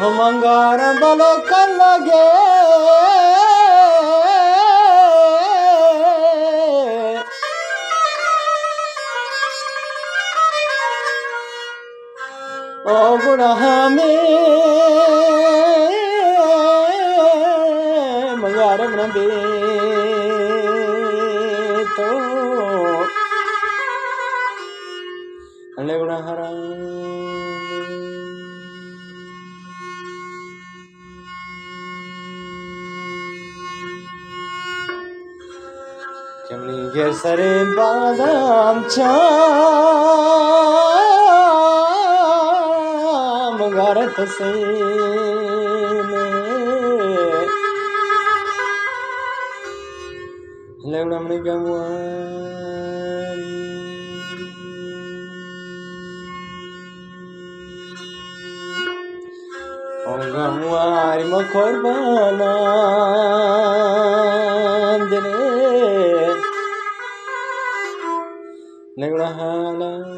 منگار بلے کلگے، او گناہ میں منگار من بے تو۔ لگڑا حرام۔ چمنی گر سریں بادام چام گارت حسین۔ لگڑا منی گمواری۔ او گمواری ما قربانان دلے۔ لگڑا حالا۔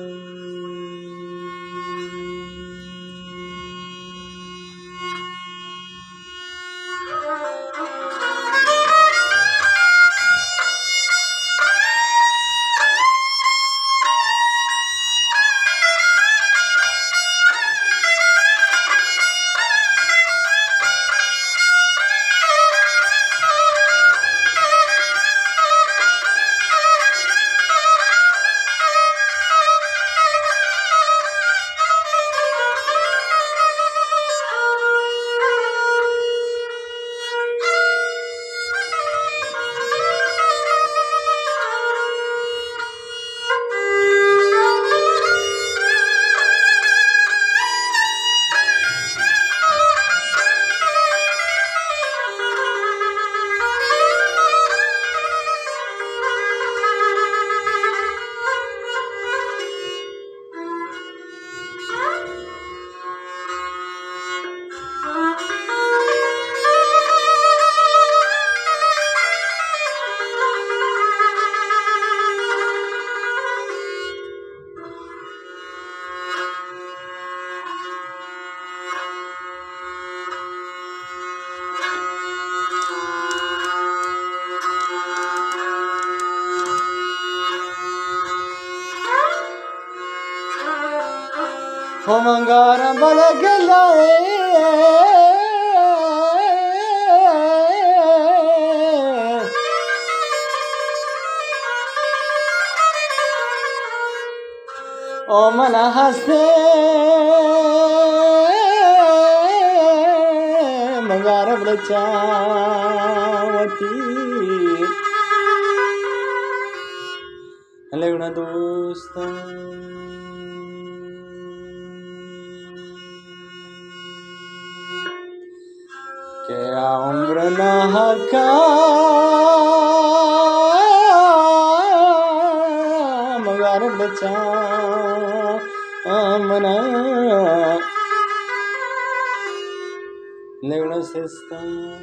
ہمنگار بلگلائے۔ او من ہستے مگار بلچا وتی۔ لگڑا دوستاں۔ کہ آ عمر ناحقا مگار بچا منا۔ لگڑا سستاں۔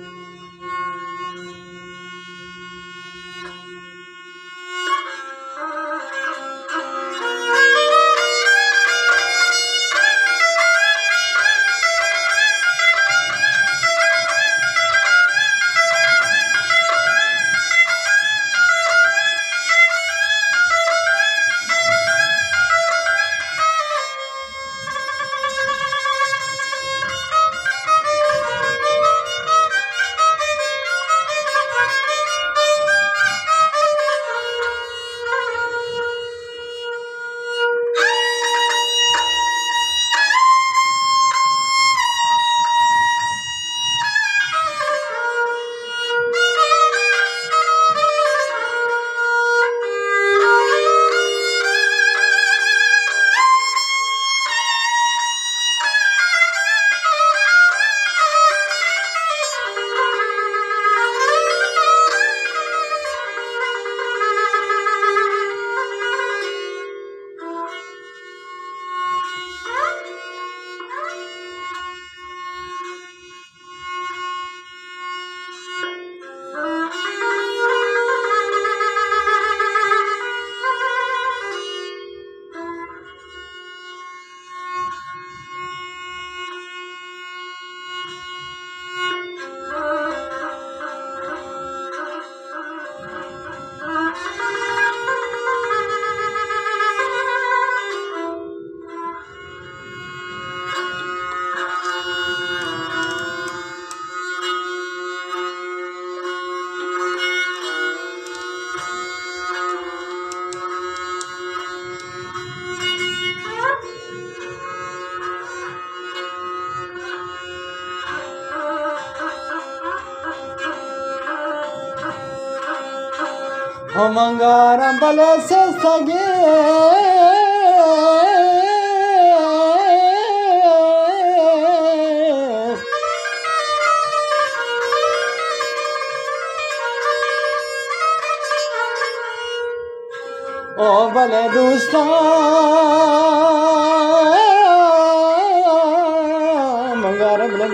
ہم انگارم بلے سستگیں۔ او بلے دوستاں، منگار بلے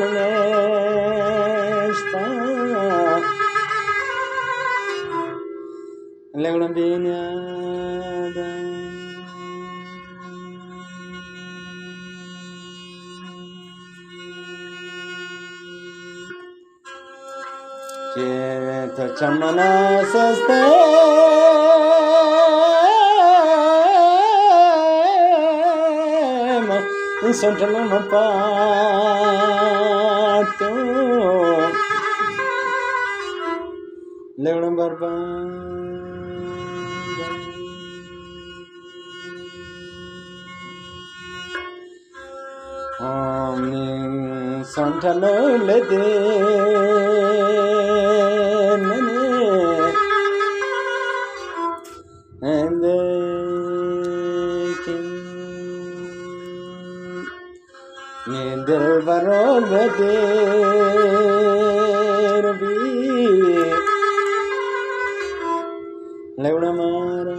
نشتاں۔ لگڑاں بے نیاداں۔ کہ تو چمنا سستے من سنٹل من پاتو لگڑ برباد۔ آمین سنٹلو لدے ننے اندے کی نی دل برو بدیر بی لگڑا مارا۔